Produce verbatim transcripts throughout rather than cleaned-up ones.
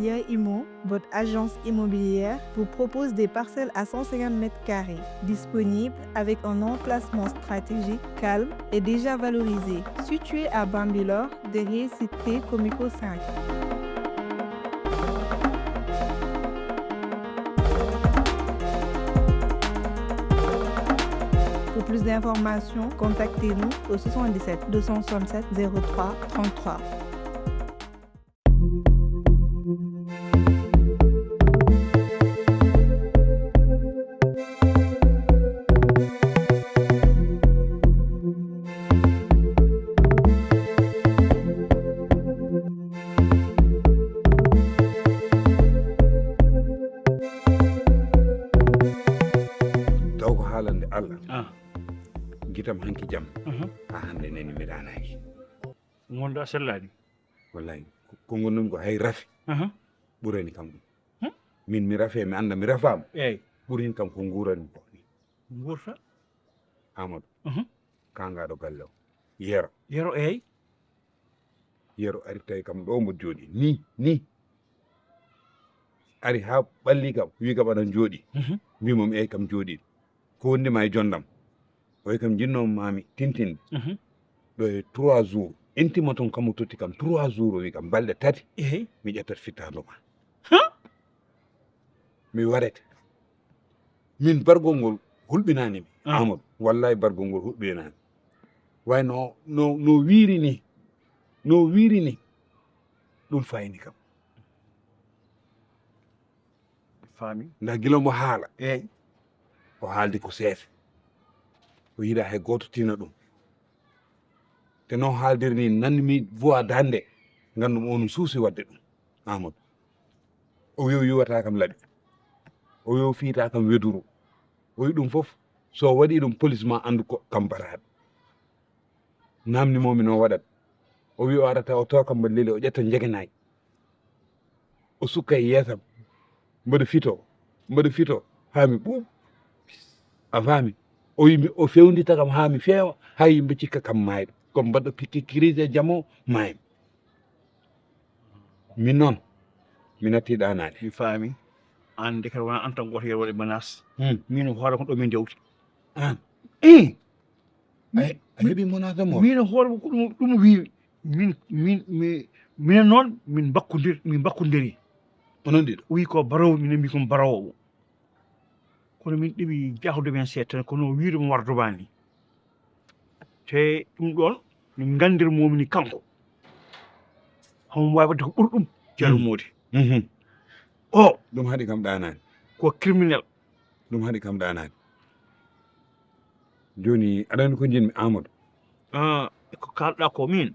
Imo, votre agence immobilière, vous propose des parcelles à cent cinquante mètres carrés, disponibles avec un emplacement stratégique, calme et déjà valorisé. Situé à Bambilor, derrière Cité Comico cinq. Pour plus d'informations, contactez-nous au soixante-dix-sept deux cent soixante-sept zéro trois trente-trois. Taw ko haalande Allah. Ah. Gitam hanki jam. Mhm. Ha hande neni mi ɗaanaaki. Ngonɗo a sellaani. Wallahi, ko, ko ngonɗum ko hay rafi. Aha. Ɓurani kam ɗum. Hmm? Min mi rafe, mi annda mi rafaama. Eey. Ɓurani kam ko nguurani ko ni. Nguurta? Amadou. Mhm. Kaangaaɗo galle o. Yero. Yero, eey. Yero ari tawi kam ɗo mboɗo jooɗi. Ni, ni. Ari haa ɓalli kam, wi kam aɗa jooɗi. Mhm. Mbimo mi eey kam jooɗi. Ko wonndi ma e jondam? O wi kam, jinnoomi ma mi tintinde. Mhm. Ɗo e trois jours. Intimo toon kam o totti kam trois jours, o wi kam, balɗe tati. Eey. Mi ƴettat fittaandu ma. Huh? Mi warete. Min bargol ngol hulɓinaani mi. Ah. Amadou, wallahi bargol ngol hulɓinaani. Way no, no, no wiiri ni. No wiiri ni. Ɗum fayni kam. Faami. Nda gila mo haala. Eey. O haaldi ko seefe. O yiɗa hay gooto tina ɗum. Te noon haaldiri ni, nanmi voix dande. Ngandum on suusi wadde ɗum. Amadou. O wi o yiwata kam laɓi. O wi o fiyita kam weduru. O wi ɗum fof, so o waɗi ɗum, police ma anndu ko kam mbaɗaaɗo. Namni mo mi no waɗat. O wi o arata, o tawa kam mbaɗa leli, o ƴetta njegenaay. O sukka e yeesam. Mbaɗa fito, mbaɗa fito, haa mi ɓuuɓ. A faami? O wi mi, o fewndita kam haa mi feewa, haa yimɓe cikka kam maayɗo. Ko mbaɗɗo pikki crise e jamo maaymi. Min noon, mi natti ɗaanaade. Mi faami. Aan de kadi wonaa aan tan gooto yeru waɗi menace. Hmm. Min hoore ko ɗo min ndewti. Aan? Ii. A, a heɓi menace mo? Min hoore ko ɗum, ɗum wiiri. Min, min, mi, minen noon, min mbakkondir-, min mbakkondiri. Onon ɗiɗo? O wi ko barowo, minen mbi ko barowo. Kono min ɗeɓi jahdude men seeɗa tan, kono o wiide mo wardude ma ni. Te ɗum ɗoon, min nganndir momini kanko. Homo waawi waɗde ko ɓuri ɗum, Ceerno Moodi. Mhm. O. Ɗum haɗi kam ɗaanaade. Ko criminel. Ɗum haɗi kam ɗaanaade. Jooni, aɗa anndi ko njiɗmi, Amadou? Ah, ko kaalɗaa ko min,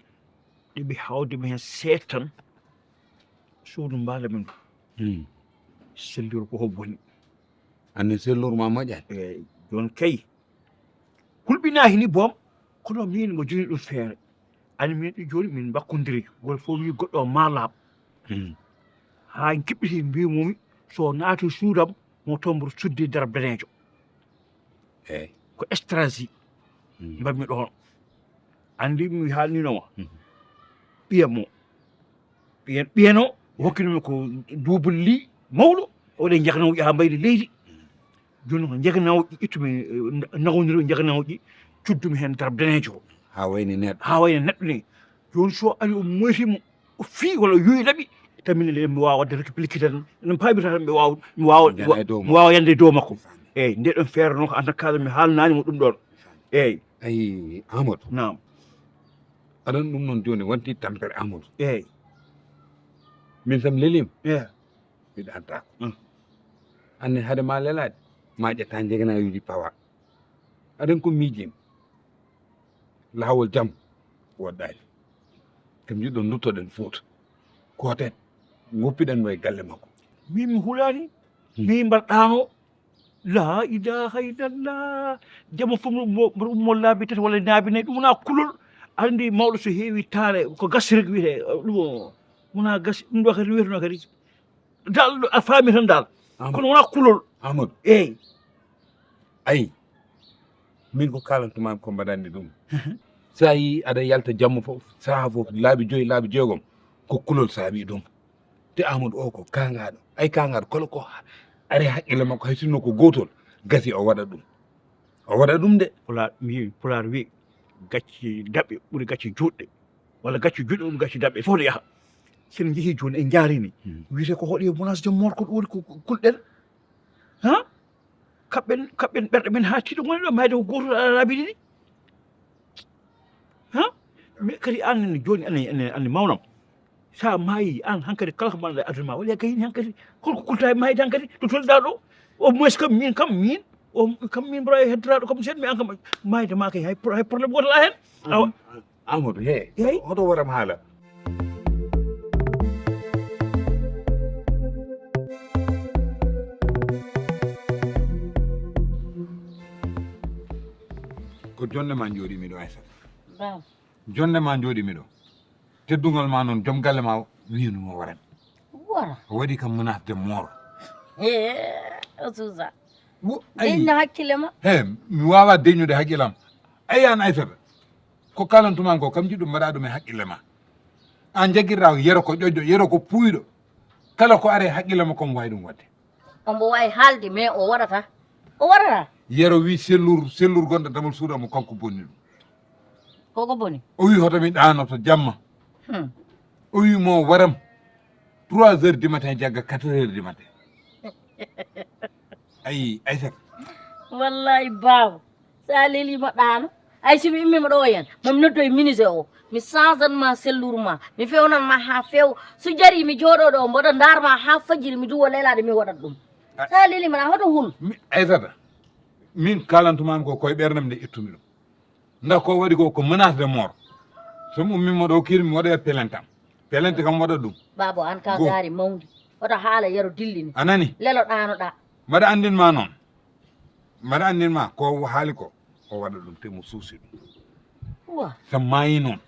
ɗeɓi hawde mi heen seeɗa tan, suudu mbaala min ɗum. Hmm. Selluru ko ho boni. Anne selluru ma moƴƴaani? Eey, jooni kay. Hulɓinaaki ni boom, kono min mo jogii ɗum feere. Ani min ɗi jooni min mbakkondiri. Gooto fof wii goɗɗo o ma laaɓ. Hmm. Haa en kiɓɓiti mbiimumi, so naati suudam, mo tomboro suddi darab daneejo. Eey. Ko stratégie. Hmm. Mbaɗmi ɗoon. Anndi mi haalnino ma. Hmm. Ɓiya mo. Ɓiya, ɓiyano, o hokkino mi ko duubulli mawɗo. O waɗi njaganawji haa mbaydi leydi. Jooni ko njaganawji ƴettumi, eh, nawondiru njaganawji, cuddumi heen darab daneejo. Haa wayni neɗɗo. Haa wayni neɗɗo ni. Jooni so ari o moyti mo, o fii walla o yoyi laɓi, tan min le mi waawa waɗde réplique tan. No paamira tan mi waawa, mi waawa, Jana e dow mi makko. Waawa yande e dow makko. Eey, nde ɗon feere noon ko en tout cas mi haalnaani mo ɗum ɗoon. Eey. Ayi, Amadou. Naam. Aɗon ɗum noon jooni wonti tampere Amadou. Eey. Min sam leliima. Eey. Mbiɗa antaako. Mm. Anne hade ma lelaade, ma ƴetta njegenayuuji pawa. Aɗen ko miijin. Laawol jam woɗɗaani. Kam jiɗɗon nduttoɗen Fuuta. Kooten, ngoppiɗen mo e galle makko. Min mi hulaani. Hmm. Min mbaɗɗaano. La ilaha illallah. Jamo fof mbaɗa ummo, mbaɗa ummo laabi tati walla laabi nayi. Ɗum wonaa kulol. Aɗa anndi mawɗo so heewi taare, ko gasirek wiyetee, ɗum o. Wonaa gasi, ɗum ɗo kadi wiyeteno kadi. Dal, a faami tan dal. Amadou. Kono wonaa kulol. Amadou. Eey. Ayi. Min ko kaalantumaami ko mbaɗanmi ɗum. So a yii aɗa yalta jamma fof, sahaa fof, laabi joyi, laabi jeegom, ko kulol saabii ɗum. Te Amadou o ko kaŋŋaaɗo. Ay kaŋŋaaɗo kala ko ari haqqille makko hay sinno ko gootol gasi o waɗa ɗum. O waɗa ɗum de. Pulaar mi pulaar wi gacci daɓɓe ɓuri gacci juutɗe walla gacci juutɗe ɓuri gacci daɓɓe fof no yaha. Sen jehi jooni en njaarini wiyete ko hoɗi e menace de mort ko ɗum woni ko kulɗen. Ha kaɓɓen kaɓɓen ɓerɗe men ha tiiɗo goni ɗo mayde ko goto laabi ɗiɗi. Ha mi kadi an jooni an an mawnam. Sa maayi an hankadi kala ko mbaɗa e aduna ma walla gayni hankadi holko kulta e maayde hankadi to tolɗa ɗo. Au moins kam min kam min o kam min mbaɗa e heddoraɗo kam sen mi an kam maayde ma kay hay hay problème goto la hen. Awa. Amadou he. Hey. Hoto waram haala. Ko jonde ma jooɗimi ɗo Aysata. Jonde ma jooɗimi ɗo. Teddungal ma noon joom galle ma wiinu mo waran. Wara. O waɗi kam menace de mort. He o suusa. Deñna hakkille ma. He mi wawa deñude hakkillam. Ayi an Aysata. Ko kalantuman ko kam jiɗɗo mbaɗa ɗum e hakkille ma. An jaggirɗa ko yero ko ƴoƴƴo yero ko puyɗo. Kala ko are hakkille ma kon wawi ɗum wadde. Ombo wawi haalde mais o waɗata. O waɗata. Yero wi sellur sellur gonɗo damal suuɗa mo kanko bonni ɗum. Koko boni? O wi hoto mi ɗaanoto jamma. Hmm. O wi mo waram trois heures du matin jagga quatre heures du matin. Ayi Aysata. Wallahi baaba. Sa lelima ɗaano ay simi immima ɗo yen mami noddo e minise o mi change ma selluru ma mi fewnan ma ha few so jari mi jooɗo ɗo mboɗo darma ha fajiri mi duwo lelade mi waɗat ɗum. Sa lelima ɗa hoto hul. Aysata. Min kalantumami ko koye ɓerdam nde ittumi ɗum. Nda ko waɗi ko ko menace de mort. Somi ummima ɗo kiri mi waɗoya pelente am. Pelente kam waɗa ɗum. Babo an ka gaari mawdi. Hoto haala yero dillini. A nani? Lelo ɗaanoɗa. Mbaɗa anndin ma noon. Mbaɗa anndin ma ko haali ko o waɗa ɗum te mo suusi ɗum. Wa. Sa maayi noon.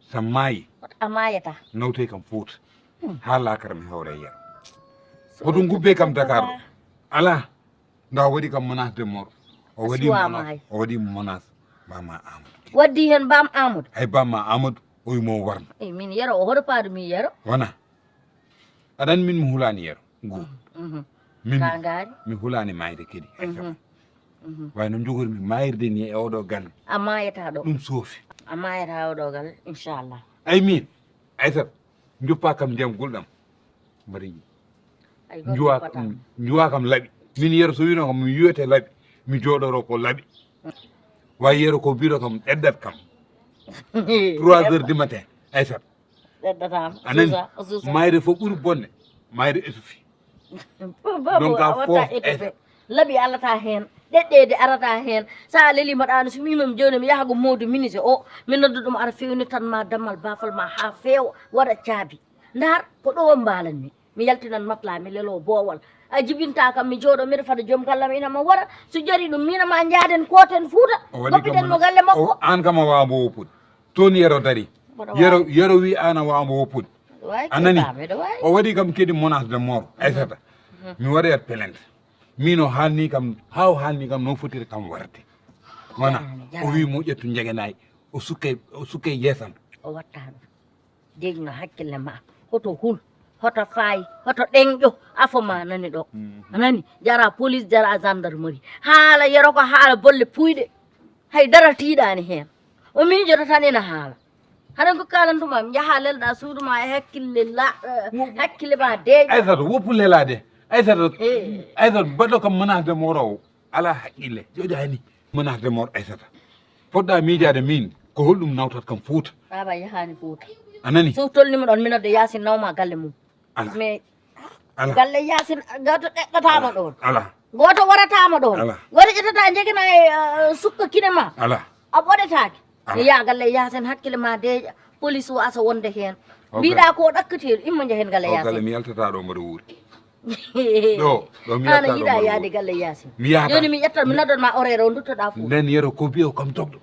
Sa maayi. Hoto a maayata. Nawte kam Fuuta. Hmm. Haa laakara mi hawre yero. Hoto ngubbe kam Dakar ɗo. Ala. Nda o waɗi kam menace de mort. O waɗi menace. O waɗi menace. Bama Amadou. Waddi hen bam Amadou. Ay bama Amadou o wi mo warno. E min yero o hoɗo paadu mi yero. Wona. Aɗan min mi hulani yero. Go. Mhm. Min mi hulani mayde kedi. Ay saba. Mhm. Way no jogori mi mayirde ni e oɗo galle. A mayata ɗo. Ɗum soofi. A mayata oɗo galle inchallah. Ay min. Aysata, njuppa kam ndiyam gulɗam. Mbaɗa yiɗi. Njuwa kam, njuwa kam laɓi. Min yero so wino kam mi yiyete laɓi. Mi jooɗoro ko laɓi. Way yero ko biro kam ɓeddat kam. Trois heures du matin. Aysata. Ɓeddatama. A nani? Mayre fof ɓuri bonde. Mayre esufi. Donc a watta étouffé. Laɓi alata hen. Ɗeɗɗeede arata hen. Sa lelima ɗano so wima mi joni mi yaha go mawdu minise o mi nodda ɗum ara fewni tan ma dammal bafal ma ha fewa waɗa caabi. Ndar ko ɗo on mbalanmi. Mi yaltinan matla mi lelo bowal. A jibinta kam mi jooɗo miɗa fada joom gallam ina ma wara so jari ɗum mina ma jaaden koten fuuta goppiten mo galle makko. An kam a wawa mbo woppude. Toon yero dari. Yero yero wi an a wawa mbo woppude. A nani? O waɗi kam kedi menace de mort Aysata. Mi waɗoyat pelente. Min o haalni kam ha o haalni kam no fotiri kam warde. Wona o wi mo ƴettu jegenayi o sukke o sukke yeesam. O watta ɗum. Degno hakkille ma hoto hul hoto faayi hoto ɗeŋƴo afo ma nani ɗo. A nani jara police jara gendarmerie haala yero ko haala bolle puyɗe. Hay dara tiiɗani hen. O miijoto tan ina haala. Haɗa ko kalantuma mi yaha lelɗa suudu ma e hakkille la hakkille ma deeƴa. Aysata woppu lelade. Aysata. Aysata mbaɗɗo kam menace de mort o ala haqqille joƴani. Menace de mort Aysata. Poɗɗa miijade min ko holɗum nawtat kam Fuuta. Baba yahani Fuuta. A nani? So tolnima ɗon mi nodde Yasin nawma galle mum. Ala. Mais ala galle Yasin goto ɗeɗɗatama ɗon. Ala. Goto waratama ɗon. Ala. Goto ƴettata jegina e sukka kine ma. Ala. A ɓoɗetaki. Ala. Mi yaha galle Yasin hakkille ma deeƴa. Police wasa wonde hen. Mbiɗa ko ɗakkatiɗo immo jehen galle Yasin. Galle mi yaltata ɗo mboɗo wuuri. Ɗo ɗo mi yalta ɗo yiɗa yaade galle Yasin. Mi yahata. Joni mi ƴettan mi noddan ma horaire o duttoɗa fof. Nden yero ko biyo kam dogɗo.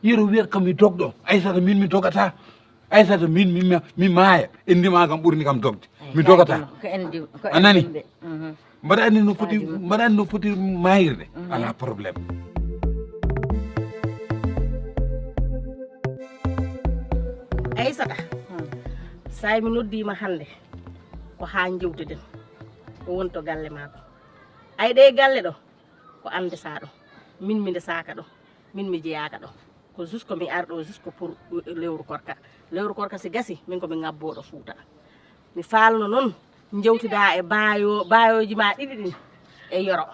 Yero wiyat kam mi dogɗo Aysata min mi dogata. Aysata min mi maaya indi ma kam ɓurni kam dogde. Mi dogata. A nani? Mbaɗa anndi no foti mbaɗa anndi no foti mayirde. Ala problème. Aysata. Say mi noddima hannde. Ko haa njewtiden. O woni to galle maako. Ay, ɗe galle ɗo, ko an ndesaa ɗo. Min mi ndesaaka ɗo. Min mi jeyaaka ɗo. Ko juste ko mi ari ɗo, juste ko pour lewru korka. Lewru korka si gasi, min ko mi ŋabbooɗo Fuuta. Mi faalno noon njewtidaa e baayo, baayooji ma ɗiɗi ɗin e Yero.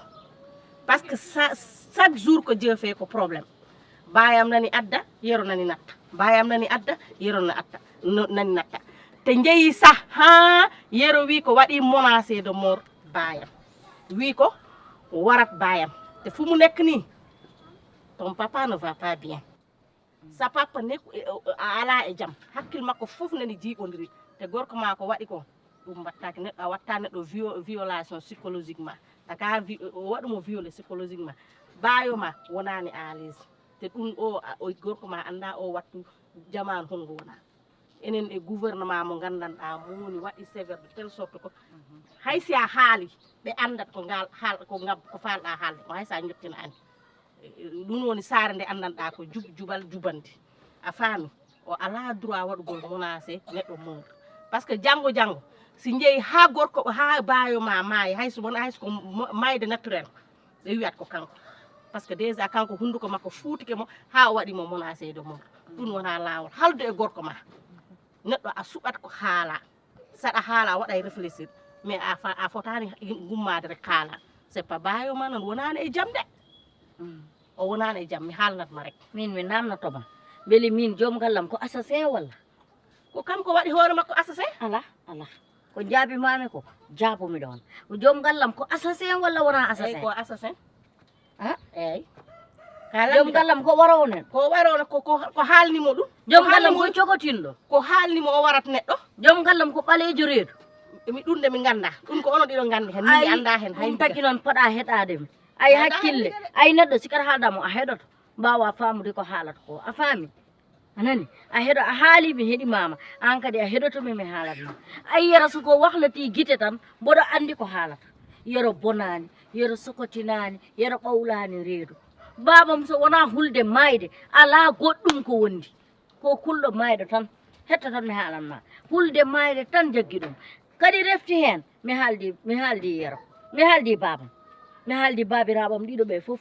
Parce que sa-, chaque jour ko Dieu fait ko problème. Baayam nani adda, Yero nani natta. Baayam nani adda, Yero na atta, no-, nani natta. Te njeyi sah haa Yero wi ko waɗi menacé de mort baayam. Wi ko warat baayam. Te fu mu nekk nii, ton papa ne va pas bien. Sa papa nekku e, o, o, a alaa e jam. Hakkil makko fof nani jiiɓondiri. Te gorko ma ko waɗi ko, ɗum mbattaaki. Neɗɗo a watta neɗɗo vio-, violation psychologiquement. A ka vi-, o waɗu mo violé psychologiquement. Baayo ma wonaani à l'aise. Te ɗum o, a, o gorko ma annda o wattu jamaanu hongo wona. Enen e gouvernement mo nganndanɗaa mo woni waɗi sévère de telle sorte ko hay si a haali, ɓe anndat ko ngal haal, ko ngab, ko faalɗaa haalde ko hay si a njottinaani. E, e, ɗum woni saare nde anndanɗaa ko jub-, jubal, jubandi. A faami? O alaa droit waɗugol menacé neɗɗo mawɗo. Parce que janngo, janngo, si njehi haa gorko, haa baayo ma maayi, hay so won, hay so ko mo-, mayde naturel, ɓe wiyat ko kanko. Parce que déjà kanko hunnduko makko fuutike mo, haa o waɗi mo menacé de mort. Ɗum wonaa laawol. Haaldu e gorko ma. Neɗɗo a suɓat ko haala. Saɗa haala a waɗay réfléchir. Mais a fa-, a fotaani gummaade rek haala. C'est pas baayo ma noon wonaani e jam de. Mm. O wonaani e jam, mi haalnat ma rek. Min mi namnoto ma. Mbeli min joom gallam ko assassin walla? Ko kanko waɗi hoore makko assassin? Ala, ala. Ko jaabi mami ko, jaabu mi ɗon. Ko joom gallam ko assassin walla wona assassin? Eyi, ko assassin. Ha? Eyi. Joom gallam ko waro onen? Ko waro on, ko, ko, ko haalni mo ɗum. Joom gallam ko cogotinɗo? Ko haalni mo o warat neɗɗo. Joom gallam ko ɓaleejo reedu? Mi ɗum de mi ngannda. Ɗum ko onon ɗiɗo nganndi heen, min mi annda heen hay. Ɗum tagi noon poɗa heɗaade mi. Ay hakkille, ay neɗɗo si kara haalda mo a heɗoto. Mbaawa faamude ko haalata ko. A faami? A nani? A heɗo, a haali mi heɗi mama. An kadi a heɗoto mi, mi haalat ma. Ay Yero so ko wahlati gite tan, mboɗo anndi ko haalata. Yero bonaani, Yero sokotinaani, Yero ɓawlaani reedu. Baabam so wonaa hulde maayde, alaa goɗɗum ko wondi. Ko kulɗo maayɗo tan. Hetto tan mi haalan ma. Hulde maayde tan jaggi ɗum. Kadi refti heen, mi haaldi, mi haaldi Yero. Mi haaldi baabam. Mi haaldi baabiraaɓam ɗiɗo ɓe fof.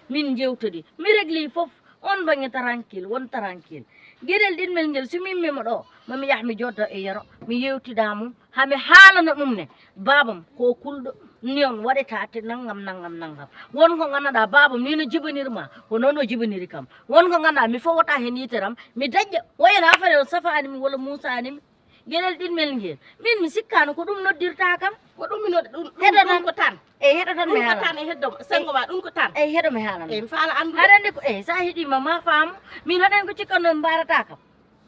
Min njewtodi. Mi regli fof. On baŋnge tranquille, won tranquille. Geɗel ɗiɗmel ngel, so min mimo ɗo, mami yah mi joddo e Yero. Mi yewtida mum, haa mi haalana ɗum ne. Baabam, ko kulɗo, ni on waɗata te nangam, nangam, nangam. Won ko nganndanɗaa baabam ni no jibanir ma, ko noon o jibaniri kam. Won ko nganndanɗaa mi fowata heen yitere am, mi daƴƴa, wayno affaire o safaani mi walla muusaani mi. Geɗel ɗiɗmel ngel, min mi sikkaano ko ɗum noddirta kam. Ko ɗum mi noddi, ɗum, ɗum, heɗo ɗum tan. Ko tan. Eyi, heɗo tan mi haala. Ɗum ko tan e heddo, senngo ma, ɗum ko tan. Eyi, heɗo mi haala. Eyi, mi faala anndude. Aɗa anndi ko, eyi, so a heɗii ma, ma faamu. Min haɗen ko cikkanno mi mbaarata kam.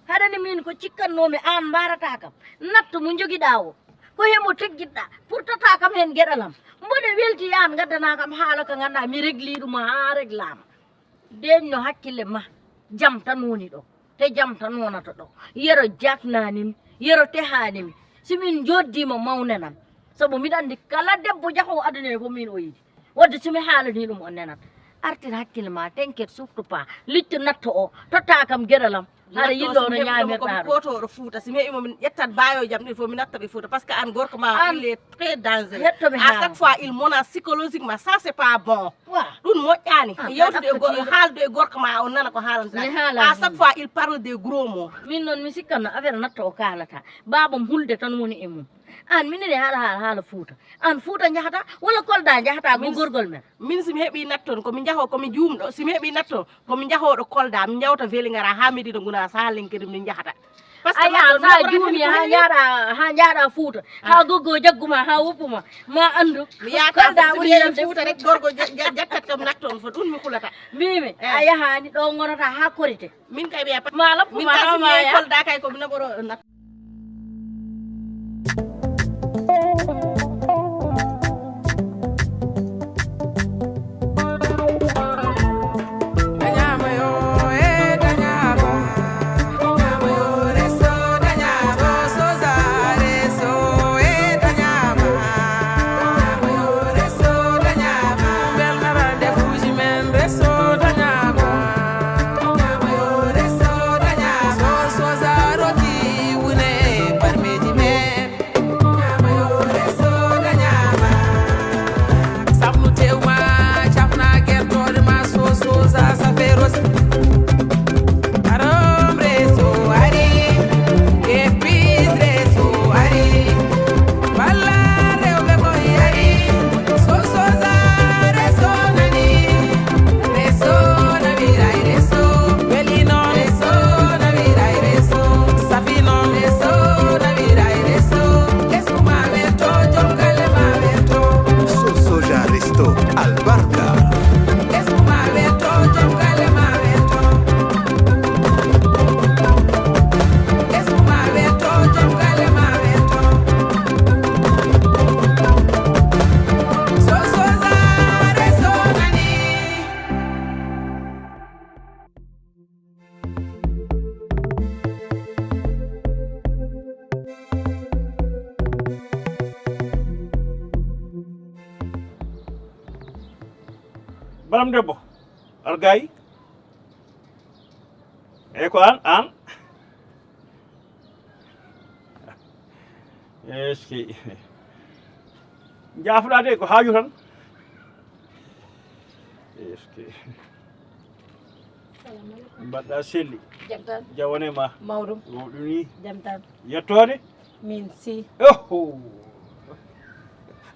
Haɗani min ko cikkannoomi aan mbaarata kam. Natto mo njogiɗaa o, ko hemo teggiɗɗaa, purtata kam heen geɗal am. Mboɗo welti aan ngaddanaa kam haala ka nganndaa mi regli ɗum haa reglaama. Deeƴno hakkille ma, jam tan woni ɗo. Te jam tan wonata ɗo. Yero jaaknaani mi, Yero tehaani mi. Si min njooɗdiima mawnenan. Sabu miɗa anndi kala debbo jahoowo aduna he fof min o yiɗi. Wadde so mi haalanii ɗum o nenat. Artir hakkille ma, t'inquiète surtout pas. Liccu natto o, totta kam geɗal am. Aɗa yiɗɗo no ñaamirɗaa ɗum. Koto oɗo Fuuta, si mi heɓi mo min ƴettat baayo jam ɗin fof mi natta ɓe Fuuta. Parce que an gorko ma, il est très dangereux. Hetto mi haala. À chaque fois, il menace psychologiquement. Ça, c'est pas bon. Wa. Ɗum moƴƴaani. Ah, yewtude e go-, haaldu e gorko ma, o nana ko haalanta. Mi haala. À chaque fois, il parle des gros mots. Min noon mi sikkanno affaire natto o kaalata. Baabam hulde tan woni e mum. An minen e haala, haala, haala Fuuta. An Fuuta njahata, walla Kolda njahata, go gorgol men? Min si mi heɓi natton, ko mi njaho, ko mi juumɗo. Si mi heɓi natton, ko mi njahooɗo Kolda, mi njawta Vélingara haa Médina Gounass, haa Lenkerim min njahata. Parce que ay, an sa juumi, haa njaaɗa, haa njaaɗa Fuuta, haa goggo jaggu ma, haa woppu ma, ma anndu. Mi yaata Kolda ɓuri yande Fuuta rek, gorko ja-, ja-, jattat kam natton, fo ɗum mi hulata. Mbimi, eh, a yahaani ɗo ngonata haa korite. Min kay mi yapat. Ma lappu ma, ma ya. Kolda kay ko mi naɓoro nat. Am debbo, Argayi. E ko an, an? Est-ce que. Jaafoɗa de, ko haaju tan. Est-ce que. Salamu aleykum. Mbaɗɗa selli? Jam tan. Jam wone ma? Mawɗum. Mawɗum ni? Jam tan. Yettoode? Min si. Oho.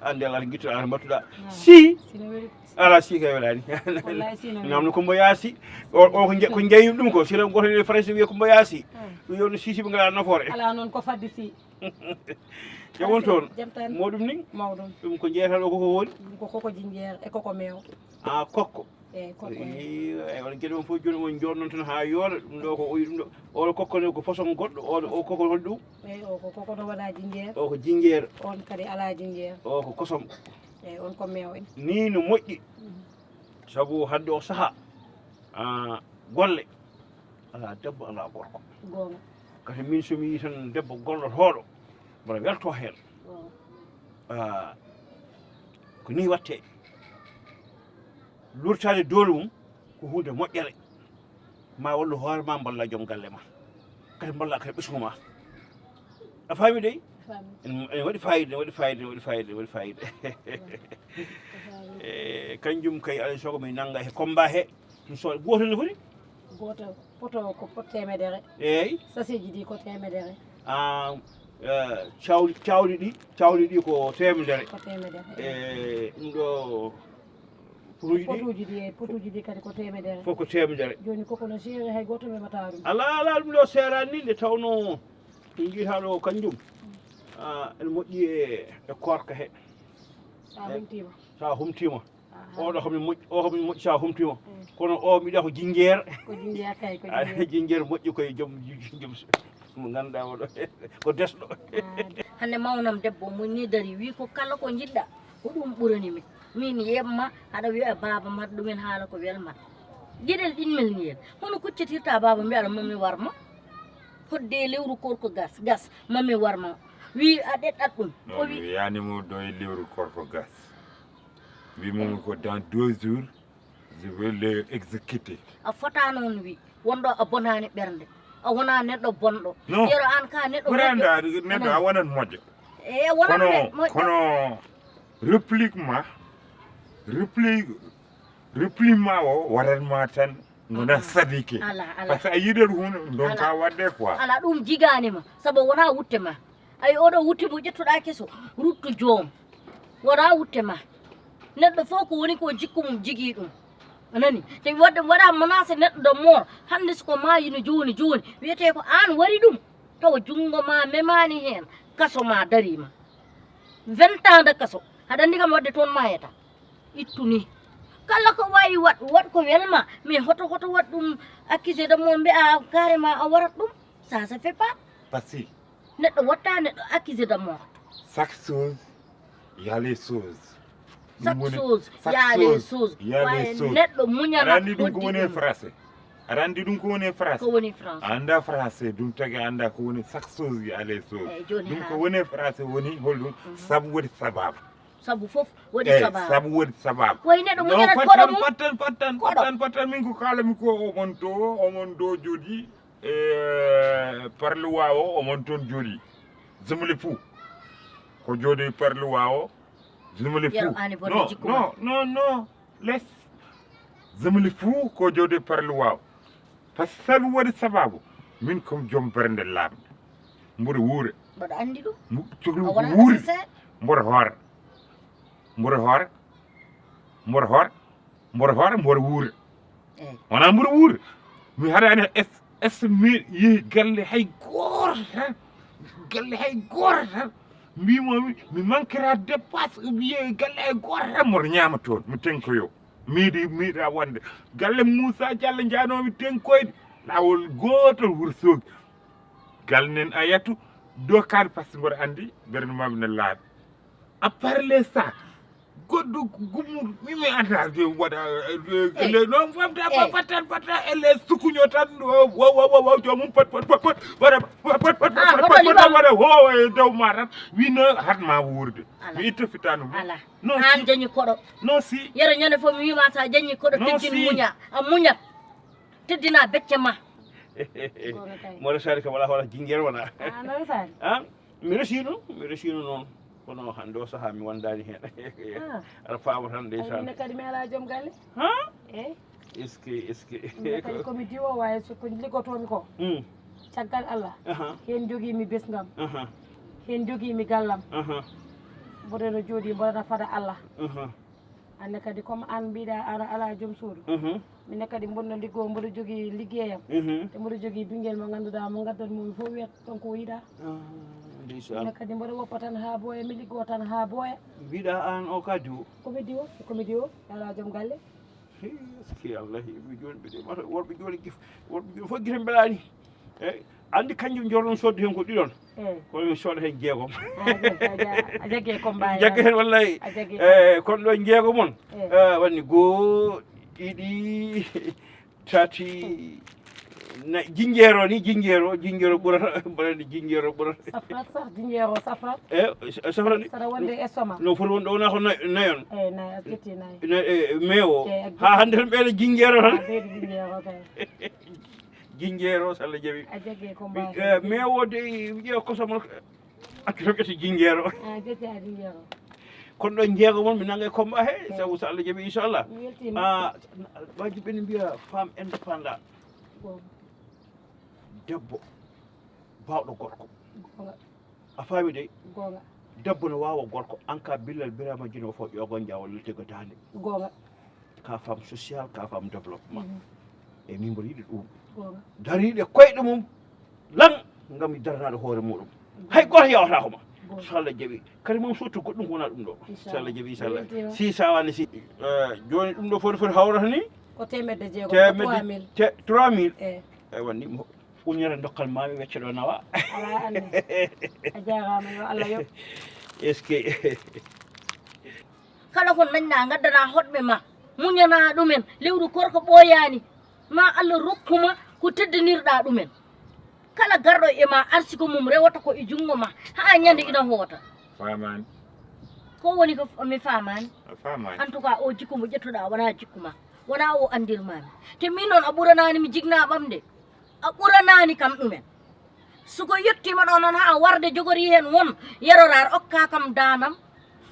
Ande ala gitto ala mbattuɗa. Ah, si. Sino weli. Ala si kay welani. Wallahi sino weli. Namno ko mbo yaasi. O, o ko je-, ko jeeyi ɗum ko. Sino goto ne Faransi wiye ko mbo yaasi. Ah. Ɗum yo no sisi ɓe ngala nafoore. Ala noon ko fadde si. Yo won toon. Jam tan. Moɗum ni? Mawɗum. Ɗum ko jeeyata ɗo ko ko woni? Ɗum ko koko jinjeer e koko meew. Ah, kokko. Eyi, kokko. Eyi, eyi, on geɗe on fof jooni on joɗɗon toon haa yooɗa. Ɗum ɗo ko oyi ɗum ɗo. Oɗo kokko ne ko façon goɗɗo. Oɗo, o koko hol ɗum? Eyi, o ko koko no waɗa jinjeer. O ko jinjeer. On kadi ala jinjeer. O ko kosam. Eyi, on ko meew. Ni no moƴƴi. Mhm. Sabu hannde o sahaa, ah, golle. Alaa debbo, alaa gorko. Goonga. Kadi min so mi yii tan debbo gollotooɗo, mboɗo weltoo heen. Goonga. Ah, ko nii waɗtee. Lurtaade doole mum ko huunde moƴƴere. Ma wallu hoore ma, mballa joom galle ma. Kadi mballa kadi ɓesngu ma. A faami dey? Faami. Ene, ene waɗi fayida, ene waɗi fayida, ene waɗi fayida, ene waɗi fayida. Faami. E, kanjum kay, alaa e sago mi nannga he combat he. Mi sood-, gooto ne foti? Gooto poto ko pot teemedere. Eey. Sachet ji ɗi ko teemedere. Ah, eh, cawli, cawli ɗi, cawli ɗi ko teemedere. Ko teemedere. E, ɗum ɗo, potuuji ɗi? Potuuji ɗi, e, potuuji ɗi kadi ko teemedere. Fof ko teemedere. Jooni koko no seeri, hay gooto meɓataa ɗum. Alaa, alaa, ɗum ɗo seeraani ni, nde tawnoo, ɗum njiytaa ɗo kanjum. Ah, ene moƴƴi e, e koorka he. Sa humtiima. Sa humtiima. Aha. Oɗo ko mi moƴƴi, o ko mi moƴƴi sa humtiima. Mm. Kono o mbiɗa ko jinjeer. Ko jinjeer kay, ko jinjeer. Jinjeer moƴƴi koye joom, joom, mo ngannduɗaa oɗo ko desɗo. Ah. Hannde mawnam debbo mum ni dari wi ko kala ko njiɗɗa, ko ɗum ɓurani min. Min yeɓma, aɗa wiya baaba ma, ɗumen haala ko welma. Geɗel ɗin mel ni en. Hono kuccetirta baaba mbiya aɗa mami warma. Hodde lewru korko gas, gas, mami warma. Wi a ɗeɗɗat ɗum. Non, o wi mi wiyani mo ɗo e lewru korko gas. Wi mum ko dans deux jours, je vais le exécuter. A fota noon wi, wonɗo a bonani ɓernde. A wona neɗɗo bonɗo. Non. Yero an ka neɗɗo moƴƴo. Ɓuranda neɗɗo a wonan moƴƴo. E, a wonan kono, moƴƴo. Kono réplique ma, réplique, réplique ma o waɗat ma tan ngona sadike. Ala, ala. Parce que a yiɗat hunde, donc ka waɗde quoi. Ala, ɗum jigani ma, sabu wona wutte ma. Ay, oɗo wutte mo ƴettuɗa keso, ruttu joom. Wona wutte ma. Neɗɗo fof ko woni ko jikku mum jigii ɗum. A nani? Te waɗde waɗa menacé neɗɗo de mort. Hannde so ko maayi no jooni jooni, wiyetee ko aan waɗi ɗum. Tawa junngo ma memaani heen, kaso ma dariima. Vingt ans de kaso. Aɗa anndi kam waɗde toon maayata. Ittu ni. Kala ko waawi waɗ, waɗ ko welma. Mais hoto, hoto waɗ ɗum accusé de mort, mbiya carrément a waɗat ɗum. Ça se fait pas. Parce que neɗɗo watta neɗɗo accusé de mort. Chaque chose, il y a les choses. Chaque chose, il y a les choses. Waaye neɗɗo muñana. Aɗa anndi ɗum ko woni e français? Aɗa anndi ɗum ko woni e français? Ko woni français? A annda français, ɗum tagi a annda ko woni chaque chose, il y a les choses. Eyi, jooni ɗum ko woni e français woni holɗum? Mhm. Sabu waɗi sababu. Sabu fof waɗi sababu. Eyi, sabu waɗi sababu. Wayi neɗɗo muñanat koɗo mum. Pattan, pattan, pattan, pattan, min ko kaalami ko omon to, omon ɗo jooɗi. E parloir o, omon toon jooɗi. Zemle fou. Ko jooɗi parloir o, zemle fou. Non, non, non, non. Les zemle fou ko jooɗi parloir o. Par sabu waɗi sababu. Min comme joom bernde laaɓnde. Mboɗo wuura. Mboɗo anndi ɗum. Coglu ko wuuri. Mboɗo hoora. Mboɗo hoora. Mboɗo hoora. Mboɗo hoora, mboɗo wuura. Eyi. Wonaa mboɗo wuura. Mi haɗaani es, es mi yehi galle hay gooto tan. Galle hay gooto tan. Mbiymoo mi, mi mankira dépasse, mi yehi galle hay gooto tan, mboɗo ñaama toon, mi tenkoyo. Miidi, miiɗa wonde. Galle Moussa Diallo njaanoomi tenkoyde. Laawol gootol Wuro Soogi. Galle nen a yettu, dokaani, parce que mboɗo anndi, ɓernde maɓɓe ne laaɓi. À part les ça, goɗɗo gummuɗo, mi, mi anndaa de waɗa, eh, eh, les, non, fam ta, eh, pattan, pattan, e les sukuño tan, o, wa, wa, wa, wa, joomum, pat, pat, pat, pat, waɗa, pat, pat, pat, ah, pat, hoto Wona waɗa howa e dow ma tan, wino hat ma wuurde. Ala. Mi itta fittaandu mum. Ala. Non, an si. Jañi koɗo. Non, si. Yero ñande fof mi wiima sa jañi koɗo. Non, teggin si. Muña. A muñat. Teddina becce ma. Goonga kay. Moɗo sari kam wala hola jinguere wona. Ah, non, sari. Ah, mi resino, mi resino noon. Kono hannde o sahaa mi wondaani heen. Ah. Aɗa faama tan. Ay, ndeysaan. Min kadi mi alaa joom galle. Ha? Eh? Est-ce que, est-ce que? Min kadi ko mi diwo, waawi so ko liggotoomi ko. Hmm. Caggal Allah. Aha. Heen njogii mi besngam. Aha. Heen njogii mi gallam. Aha. Mboɗo no jooɗii, mboɗo no fada Allah. Aha. Anne kadi, comme an mbiɗa aɗa alaa joom suudu. Mhm. Minen kadi mboɗo liggo, mboɗo jogii liggeyam. Mhm. Te mboɗo jogii ɓinngel mo ngannduɗaa, mo ngaddan mo mi fof wiyat kanko o yiɗaa. Ah, ndeysaan. Minen kadi mboɗo woppa tan haa booya, mi liggo tan haa booya. Mbiɗa an o ka diwo? Ko mi diwo, ko mi diwo, alaa joom galle. Hee, est-ce que Allah heewi jooni mbiɗo mata worɓe jooni gif-, worɓe jooni fof gite mbelaani. Eyi, anndi kanjum jorɗon sodde heen ko ɗiɗon. Eyi. Kono min sooda heen jeegom. A jaggi, a ja-, a jaggi e combat. Jaggi heen wallay. A jaggi. Eyi, kono ɗo jeegom on. Eyi. Eh, wanni goo, ɗiɗi, tati, nayi, jinjeero ni, jinjeero, jinjeero ɓurata, mbaɗani jinjeero ɓurata. Safrat sax, jinjeero safrat. Eh, safrat ni? Saɗa wonde e soma. No foti wonde wona ko nay-, nayon. Eyi, nayi, a ƴetti nayi. Nayi, eh, meewo. Eyi, a ƴetti. Haa hannde tan ɓeyɗo jinjeero tan. A ɓeyɗo jinjeero kay. Jinjeero, so Allah jaɓi. A jaggi ko mbaawɗen. Eh, meewo de, wiye ko sama accu tan ƴetta jinjeero. A jetta jinjeero. Kono ɗo jeego mon, mi nanga e combat he, sabu so Allah jaɓi, inchallah. Mi weltiima. Ah, waji ɓe ne mbiya femme indépendant. Bon. Debbo baawɗo gorko. Goonga. A faami de? Goonga. Debbo no waawa gorko, an ka Billal Birama Jino fof ƴogon jawo liltego daande. Goonga. Ka femme sociale, ka femme développement. Mhm. E min mboɗo yiɗi ɗum. Goonga. Dariiɗo e koyɗe mum, lan, ngam daranaade hoore muɗum. Goonga. Hay gooto yawataako ma. Goonga. So Allah jaɓi. Kadi mom sottu goɗɗum ko wona ɗum ɗo. Inchallah. So Allah jaɓi, inchallah. Weltiima. Si sawani si. Eh, jooni ɗum ɗo foti, foti hawrata ni? Ko teemedde jeegom, ko teemedde trois mille. Te-, trois mille. Eh. Eywa, ni mo. Uñere dokkal maami wecce ɗo nawa. Ala anne. A jaaraama, yo Allah yoɓ. Est-ce que kala ko dañɗaa, ngaddanaa hoɗɓe ma, muñanaa ɗumen, lewru korko ɓooyaani, ma Allah rokku ma ko teddinirɗaa ɗumen. Kala garɗo e ma, arsiko mum rewata ko e junngo ma, haa ñande ina hoota. Faamaani. Ko woni ko f-, mi faamaani? A faamaani. En tout cas, o jikku mo ƴettuɗaa wonaa jikku ma, wonaa o anndirmaami. Te min noon a ɓuranaani mi jinnaaɓam de. A ɓuranaani kam ɗumen. So ko yettiima ɗo noon haa warde jogori heen won, Yero Raar okka kam daanam.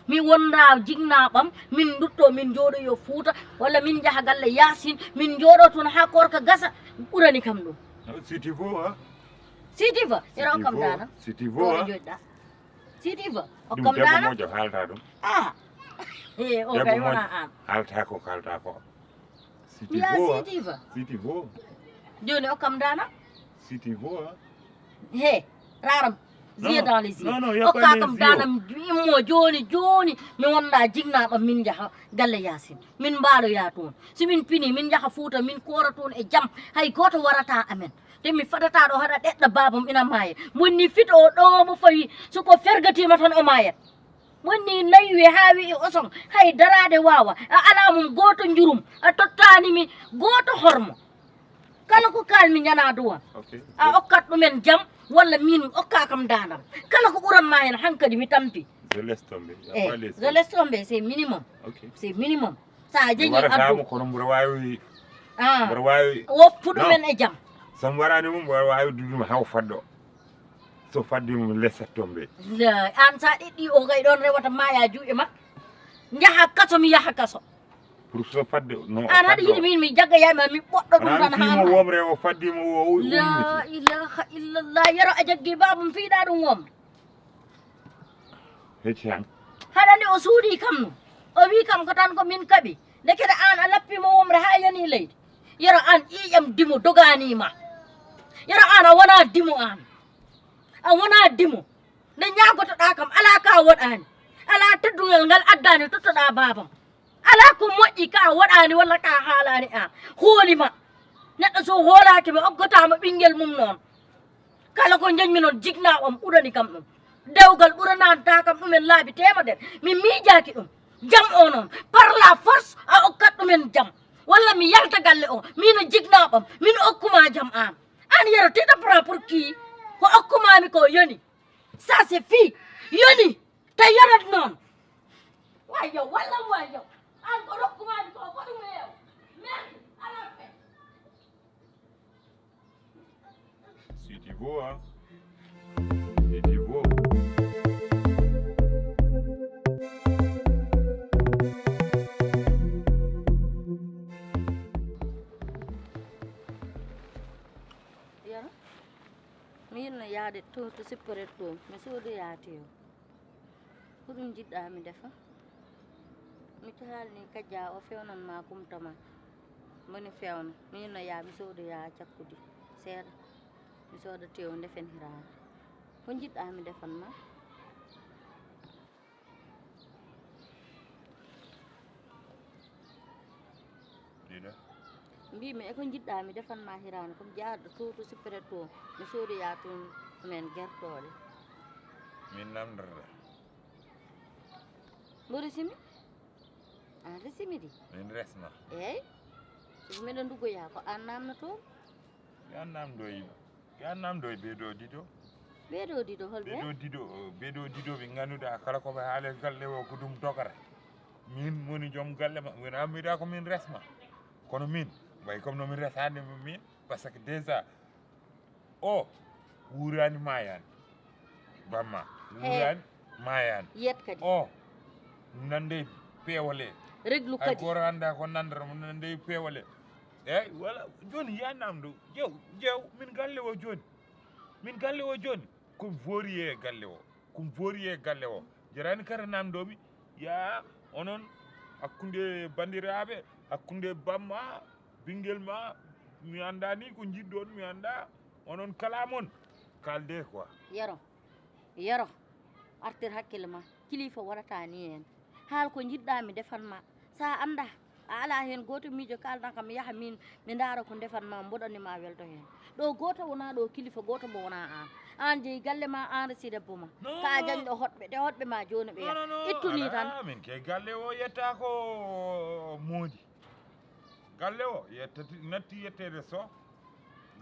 Mi wonda jinnaaɓam, min ndutto, min njooɗoyo Fuuta, walla min njaha galle Yaasin, min njooɗo toon haa koorka gasa, ɓurani kam ɗum. Si tu veux, hein? Si tu veux, Yero okkam daanam. Si tu veux, hein? Ɗo jooɗiɗaa. Si tu veux, okkam daanam. Ɗum debbo moƴƴo haalta ɗum. Ah. Eh, o kay wona aan. Haalta ko haalta ko. Si tu veux, hein? Mbiyaa si tu veux. Si tu veux. Jooni okkam daanam. Si tu veux, hein? He, raaram. Non, yeux dans les yeux. Non, non, y a pas les yeux. Okka kam daanam, immo jooni, jooni, mi wonda jinnaaɓam, min njaha galle Yaasin. Min mbaaloya toon. Si min pini, min njaha Fuuta, min koora toon e jam. Hay gooto warata amen. Te mi fadata ɗo haɗa ɗeɗɗa baabam ina maaya. Monni fit o ɗo mo fawi, so ko fergatiima tan o maayat. Monni nayi wi haa wi'i oson, hay daraade waawa. A alaa mum gooto njurum, a tottaani mi gooto hormo. Kala ko kaalmi ñanaa duwan. Ok. A okkat ɗumen jam, walla min okka kam daanam. Kala ko ɓuran ma heen hankadi mi tampi. Je laisse tomber. Y a pas les autres. Eh, je laisse tomber, c'est minimum. Ok. C'est minimum. Sa a jañi addu. Mi waɗataa mo, kono mboɗo waawi. Ah. Mboɗo waawi. Woppu ɗumen e jam. So mi waɗaani mo, mboɗo waawi duɗum haw faddo. So faddi mo, mi lessat toon ɓe. La, aan sa ɗeɗɗi o kay ɗoon rewata maaya juuɗe ma. Njaha kaso, mi yaha kaso. Pour so fadde, no o faddo. Aan haɗa yiɗi min mi jagga yaay ma, mi ɓoɗɗo ɗum tan haa ma. Wonaa fiimo womre, o faddi mo, o ummiti. La ilaha illallah. Yero a jaggi baabum, fiiɗa ɗum wom. Hecci han. Haɗa nde o suuɗii kam no. O wii kam ko tan ko min kaɓi. Ndekete aan a lappi mo womre haa yani leydi. Yero aan ƴiiƴam dimo dogaanii ma. Yero aan a wonaa dimo aan. A wonaa dimo. Nde ñaagotoɗaa kam, alaa ka woɗaani. Alaa teddungal ngal addaani tottoɗaa baabam. Alaa ko moƴƴi ka woɗaani walla ka haalaani aan. Hooli ma. Neɗɗo so hoolaaki ma, oggotaama ɓinngel mum noon. Kala ko njañmi noon, jinnaaɓam ɓurani kam ɗum. Dewgal ɓurananta kam ɗumen laabi teemedere. Mi miijaaki ɗum. Jam o noon, par la force, a okkat ɗumen jam. Walla mi yalta galle o, miin e jinnaaɓam, min okkuma jam aan. Aan Yero, tu te prends pour qui? Ko okkumaami ko yoni. Ça c'est fii. Yoni. Te yonat noon. Wayo, walla wayo. An ko rokkumaami ko, ko ɗum heew. Merci. Ala fe. Si tu veux, hein. Si tu veux. Yero, mi yinno yaade to to sippere to mi soodoya teew. Ko ɗum njiɗɗaa mi defa? Mi haalni kajja o fewnan ma kumta ma. Moni fewna, mi yinno yaa mi soodoya cakkudi seeɗa. Mi sooda teew ndefen hiraande. Ko njiɗɗaa mi defan ma? Ɗiɗo. Mbimi e ko njiɗɗaa mi defan ma hiraande, comme jaaɗo to to sippere to mi soodoya toon men gertooɗe. Min namdorɗa. Mbo resimi? An resimi di? Min resma. Eey. Siko miɗo nduggoya ko an namno toon? Yo namdoy. Yo namdoy ɓeeɗo ɗiɗo. Ɓeeɗo ɗiɗo holɓe? Ɓeeɗo ɗiɗo. Ɓeeɗo ɗiɗo ɓe ngannduɗaa kala ko ɓe haale galle o ko ɗum dogata. Min woni joom galle ma wona miɗa ko min resma. Kono min way comme no min resande min parce que déjà o wuurani mayani. Bamma wuurani mayani. Yet kadi. O nande peewale. Reglu Hay kadi. Goto annda ko nandata mo nande peewale. Eyyi wala joni ya namdo jew jew min galle o joni. Min galle o joni. Ko voriye galle o. Ko voriye galle o. Jarani kara namdomi ya onon hakkunde bandiraɓe hakkunde bamma ɓinguel ma mi anda ni ko jiɗɗon mi anda onon kala mon kalde quoi. Yero, yero, artir hakkille ma. Kilifa waɗata ni heen. Haal ko njiɗɗaa mi defan ma. So a anndaa, a alaa heen gooto miijo kaalɗaa kam yaha miin mi ndaara ko ndefan ma mboɗani ma welto heen. Ɗo gooto wonaa ɗo kilifa gooto mo wonaa aan. Aan jeyi galle ma aan resi debbo ma. Ka a jañɗo hoɗɓe, te hoɗɓe ma jooni ɓeya. Ittu ni tan. Min ke galle o yetta ko moodi. Galle o yettati natti yetteede so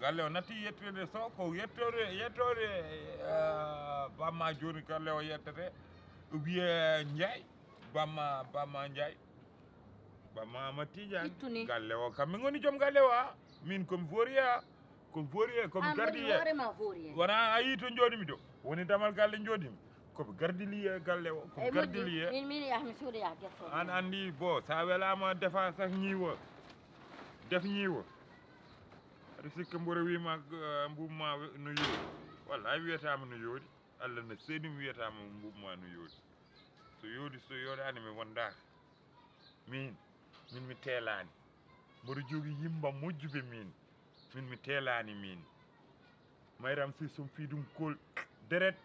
galle o natti yetteede so ko yettoode yettoode bamma jooni galle o yettete o wiye njaay bamma bamma njaay bamma ama tijan Ittuni. Galle o kam min ngoni joom galle o a min komi voriya komi voriye komi Aan woni gardiye hoore ma voriye. Wona a yii to jooɗimi ɗo woni damal galle jooɗimi komi gardiliye galle o komi Eyi gardiliye moƴƴi. Min min yaha mi soodoya gertooɗe. An andi bo sa welama defa sak ñiwo def ñiwo aɗa sikka mboro wima eh, mbubu ma we- no yooɗi wallahi wiyatama no yooɗi allah no seeɗum wiyatama mbubu ma no yooɗi so yooɗi so yooɗani mi wondaka min min mi teelani mboɗo jogui yimba moƴƴuɓe min min mi teelani min mayram si sum fi ɗum kol deret